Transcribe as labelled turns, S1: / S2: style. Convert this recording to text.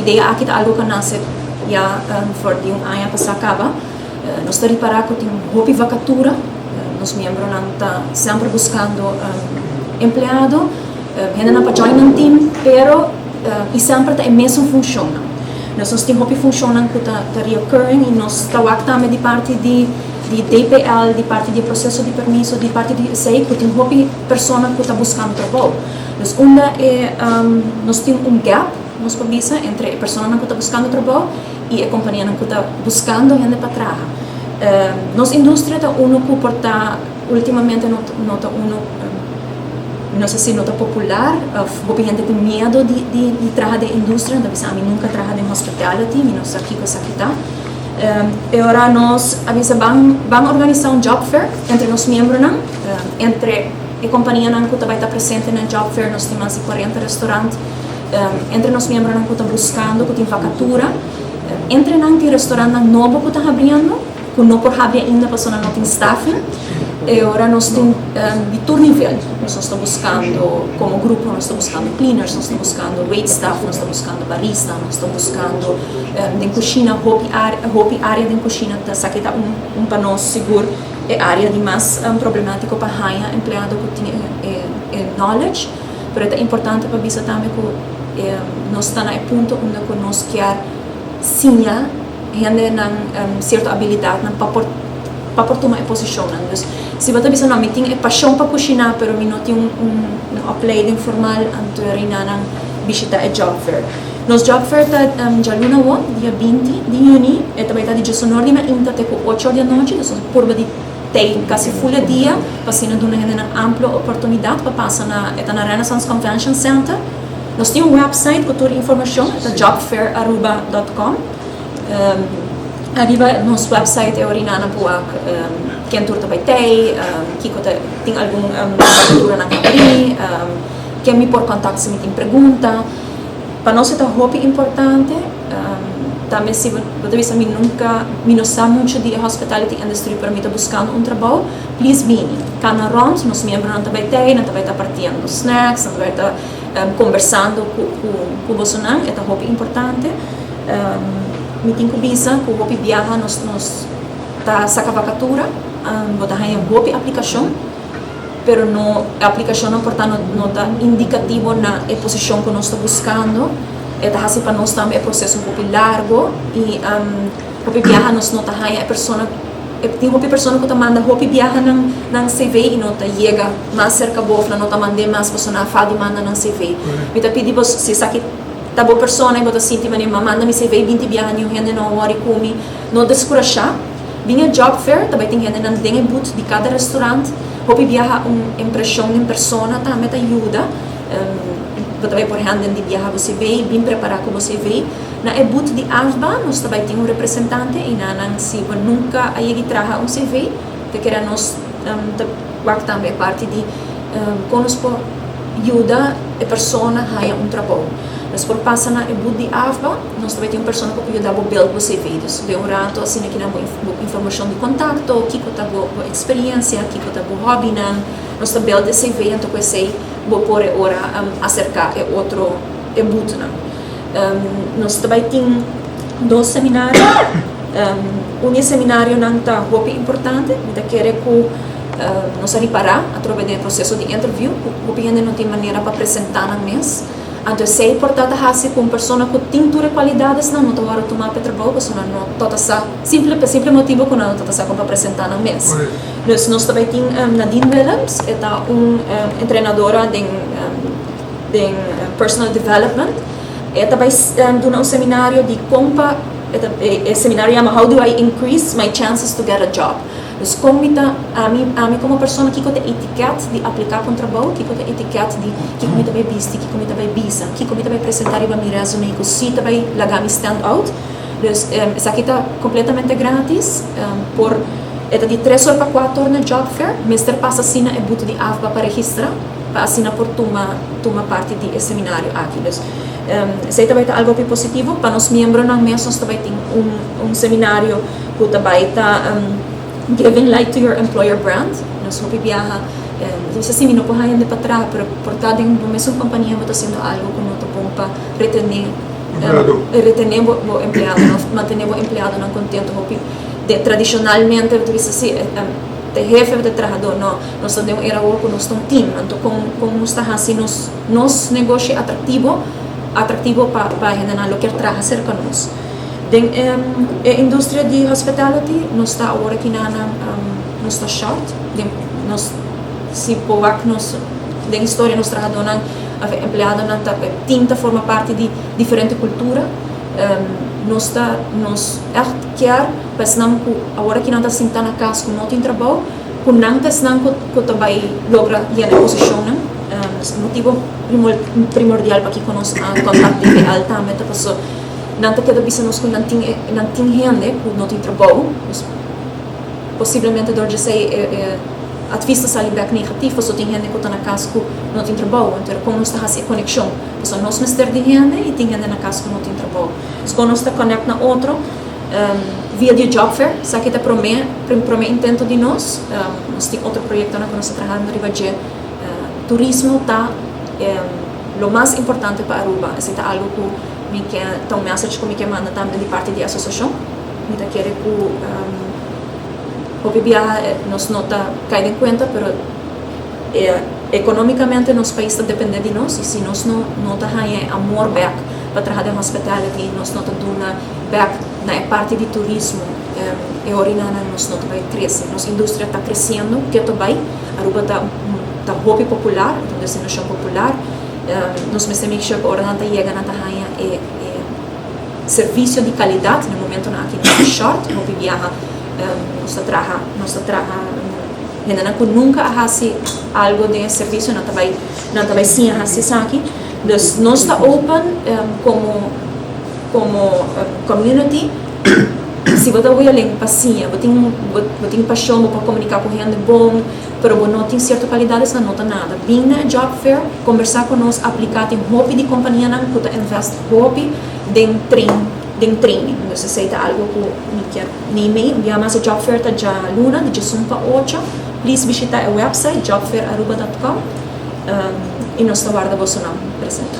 S1: Idea aki ta algo ku a nase ya for di un aña pasá kaba. Nos ta ripará ku tin hopi vakatura. Nos miembronan ta semper buskando empleado, hendenan pa join nan team, pero i semper ta e mesun funshonnan. Nos nos tin hopi funshonnan ku ta reoccurring i nos ta wak tambe di parti di DPL, di parti di e proseso di permiso, di parti di esei ku tin hopi persona ku ta buskando trabou. Dus unda e nos tin un gap, nos por bisa, entre e personanan ku ta buskando trabou i e kompanianan ku ta buskando hende pa traha. Nos industria ta unu ku por ta ultimamente no no ta unu, mi no sa si no ta popular òf hopi hende tin miedu di di di traha den industria, nan ta bisa ami nunka traha den hospitality, mi no sa kiko esaki ta. E ora nos a bisa ban ban organisá un job fair entre nos miembronan, entre e kompanianan ku ta bai ta presente na e job fair, nos tin mas di 40 restaurant, entre nos miembronan ku ta buskando, ku tin vakatura, entre nan tin restaurantnan nobo ku ta habriendo, ku no por habri ainda pasobra nan no tin staffing. E ora nos tin di tur nivel, nos ta buskando komo grupo, nos ta buskando cleaners, nos ta buskando wait staff, nos ta buskando barista, nos ta buskando den kushina, hopi área, hopi área den kushina ta esaki ta un un pa nos sigur e área di mas problemátiko pa haña empleado ku tin e knowledge. Pero e ta importante pa bisa tambe ku nos ta na e punto unda ku nos kier siña hendenan sierto abilidatnan pa por pa por tuma e posishonnan. Dus si bo ta bisa no mi tin e pashon pa kushiná pero mi no tin un un opleiding formal, anto e rinanan bishita e job fair. Nos job fair ta djaluna awor, dia 20 di yüni, e ta bai ta di diesunor di mainta te ku ocho or di anochi, dus nos purba di Tei kasi full e dia pa asina duna hendenan amplio oportunidat pa pasa na e ta na Renaissance Convention Center. Nos tin un website ku tur informashon, e ta jobfairaruba.com. Ariba nos website e orina nan por wak ken tur ta bai tei, kiko ta tin algun vacaturanan habrí, ken mi por contact si mi tin pregunta. Pa nos e ta hopi importante. Tambe si bo ta bisa mi nunca, mi no sa mucho di e hospitality industry pero mi ta buscando un trabou, please bini. Cana rond, nos miembronan ta bay tey, nan ta bay ta partiendo snacks, nan ta bay ta conversando cu bosonan, e ta hopi importante. Mi tin cu bisa cu hopi biaha nos nos ta saca vacatura, bo ta haya hopi aplicacion. Pero no, e aplikashonnan por ta no ta indikativo na e posishon ku nos ta buskando. E ta hasi pa nos tambe e proseso hopi largo i hopi biaha nos no ta haña e persona, tin hopi persona ku ta manda hopi biaha nan nan CV i no ta yega mas serka bo òf nan no ta mand'é mas pasobra nan a fal di manda nan CV. Mi ta pidi bo si esaki ta bo persona i bo ta sinti manera mi a manda mi CV 20 biaha niun hende no a wòri ku mi, no deskurashá. Den e job fair ta bai tin hendenan den e booth di kada restaurant. Hopi biaha un impresion den persona tambe ta yuda. Bo ta bai por henden di biaha bo CV, bin prepara ku bo CV. Na e booth di AFBA nos ta bai tin un representante i na nan si bo nunka a yegi traha un CV ta kere nos ta wak tambe e parti di kon nos por yuda e persona haña un trabou. Nos por pasa na e booth di AFBA. Nos ta bai tin un persona ku por yuda bo build bo CV. Dus den un rato asina ki nan bo informashon di kontakto, kiko ta bo eksperiensia, kiko ta bo hòbinan. Nos ta build e CV anto ku esei bo por e ora aserká e otro e butnan. Nos ta bai tin dos seminario. Un di e seminarionan ta hopi importante. Mi ta kere ku nos a ripará atrobe den e proseso di interview ku hopi hende no tin manera pa presentá nan mes. Anto esei por ta ta hasi ku un persona ku tin tur e kualidadesnan no ta wòrdu tumá pa e trabou pasobra nan no ta ta sa, simple pa e simple motibu ku nan no ta ta sa kon pa presentá nan mes. Dus nos ta bai tin Nadine Willems, e ta un entrenadora den den personal development. E ta bai duna un seminario di kon pa e ta e seminario yama How do I increase my chances to get a job? Dus kon mi ta, ami, ami komo persona kiko ta etiket di apliká pa un trabou, kiko ta etiket di kiko mi ta bai bisti, kiko mi ta bai bisa, kiko mi ta bai presentá riba mi resume ku si ta bai laga mi stand out. Dus esaki ta kompletamente gratis, por e ta di 3 or pa 4 or na job fair, mester pasa asina e butu di AFBA pa registrá pa asina por tuma tuma parti di e seminario aki. Dus esei ta bai ta algu hopi positivo pa nos miembronan mes, nos ta bai tin un un seminario ku ta bai ta giving light to your employer brand. Nos hopi biaha nos bisa si mi no por haña hende pa traha pero por ta den bo mesun kompania bo ta hasiendo algu ku no ta bon pa retené
S2: Empleado.
S1: Retene bo empleado, no, mantene bo empleado nan contento. Hopi de tradicionalmente tu bisa si e hefe di trahador, no, nos ta den un era cu nos ta un team. Anto con nos ta haci nos negoshi atractivo, atractivo pa hende nan lo kier traha cerca nos? Den e industria di hospitality nos ta awor aki na nos ta short den nos. Si por wak nos den historia, nos trahadornan, empleadonan ta team ta forma parti di diferente cultura. Nos ta nos echt kier pa esnan cu awor aki nan ta sinta na cas cu no tin trabou, cu nan ta esnan cu ta bay logra yena e posicionnan. Motibo primordial pakico nos a contact DPL tambe ta paso nan ta keda bisa nos cu nan tin hende cu no tin trabou. Posiblemente door di esey e advies ta sali bek negativo, so tin hende cu ta na cas cu no tin trabou. Anto con nos ta haci e conexion? So nos mester di hende y tin hende na cas cu no tin trabou. So con nos ta connect na otro? Via di job fair. Esaki ta prome intento di nos. Nos tin otro proyectonan cu nos ta trahando riba dje. Turismo ta lo mas importante pa Aruba. Esey ta algo cu mi kier, ta un message cu mi kier manda tambe di parti di asociacion. Mi ta kere cu hopi biaha nos no ta cay den cuenta, pero economicamente nos pais ta depende di nos y si nos no ta haya e amor bek pa traha den hospitality, nos no ta duna bek na e parti di turismo, e orinanan nos no ta bay crece. Nos industria ta creciendo, keto bay. Aruba ta hopi popular, ta un destinacion popular. Nos mester make sure cu ora nan ta yega, nan ta haya e servicio di calidad. Na momento nan aki nos ta short, hopi biaha nos ta traha hendenan cu nunca a haci algo den servicio, nan ta bay siña haci esaki. Dus nos ta open como community. Si bo ta willing pa siña, bo tin pasion, bo por comunica cu hende bon, pero bo no tin cierto calidades, no ta nada. Bin na job fair, conversa cu nos, aplica. Tin hopi di compania nan cu ta invest hopi den training. Dus esey ta algo cu mi kier ni mi mas. Job fair ta dialuna, di 1 pa 8. Please bishita e website jobfairaruba.com y nos ta warda boso nan presente.